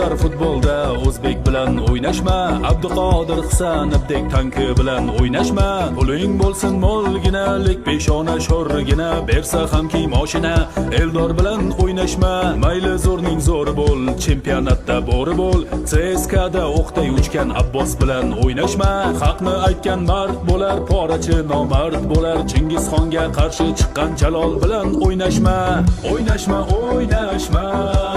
Bo'lar futbolda o'zbek bilan o'ynashma, Abduqodir Hisanovdek tanki bilan o'ynashma. Puling bo'lsin mo'lgina, lek peshona sho'rgina, bersa hamki moshina, Eldor bilan o'ynashma. Mayli, zo'rning zo'ri bo'l, chempionatda bo'ri bo'l, CSKda o'qday uchgan Abbos bilan o'ynashma. Haqni aytgan mard bo'lar, porachi nomard bo'lar, Chingizxonga qarshi chiqqan Jalol bilan o'ynashma. O'ynashma, o'ynashma.